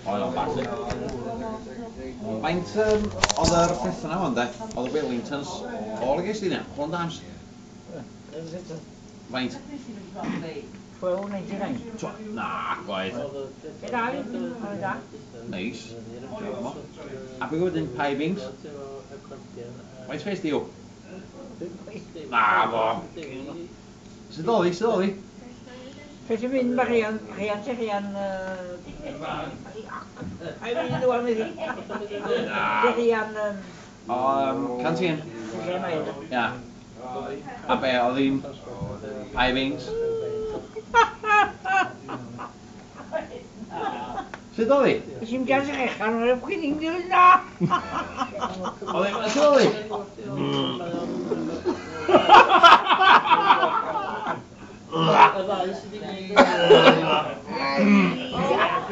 Oedd o'n bach. Faint oedd yr peth yna wan de? Oedd y Wellingtons. O, le ges di na? Holland Arms. Faint? 12.99. Na, gwaith. Da. Neis. A be wedyn pipings? Faint fes di o? Na, fo. Sut oedd hi? Sut oedd hi? Fe ti'n mynd mae rhian, rhian ti rhian... Ai mynd yn ôl iddi. Ti rhian... O, canteen. Lle mae e? Ia. A be, oedd hi'n pipings? Sut oedd hi? Nes i'n gas eich echan, o'n i'n chwyn i'n dilyn na! Oedd hi, sut oedd hi?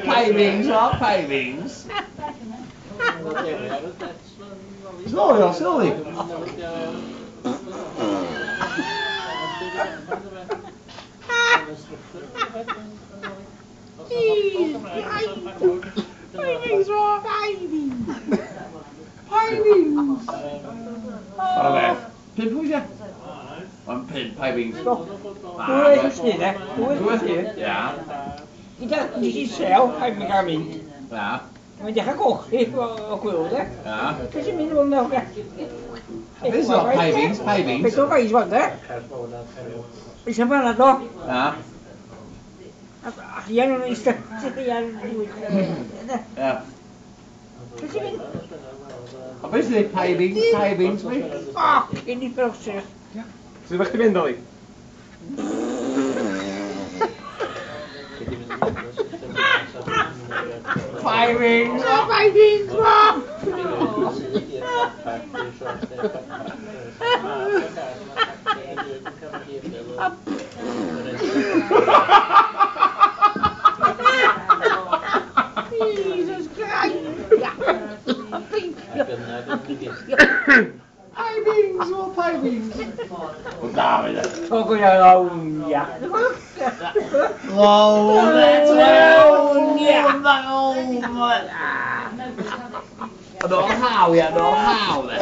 Pipings, o, pipings. Sut oedd hi, sut oedd hi? Pipings, o, pipings! Pipings! Ar y beth. 5 pwys, ia? Ond 5 pipings. Dwy sydd, e? Dwy sydd. Ia. Gyda, nes i sel, paid mi'n cael mynd. Ia. Mae'n dechrau gochi o gwyl, de. Ia. Beth sy'n mynd fel nawr, de? Beth sy'n pipings, pipings? Beth o'n fais fan, de? Eisiau fan o. Ia. A rhian o'n eistedd, rhian. Ia. Beth sy'n mynd? A beth sy'n pipings, pipings, mate? Fucking i. Sut ydych chi'n mynd, Oli? Pipings! Oh, pipings, mom! Jesus Christ! Pipings, o pipings! O da, fe de. Togo ia lawn, ia. Lawn, lawn, ia. Yn ôl haw, ia, yn ôl haw, de.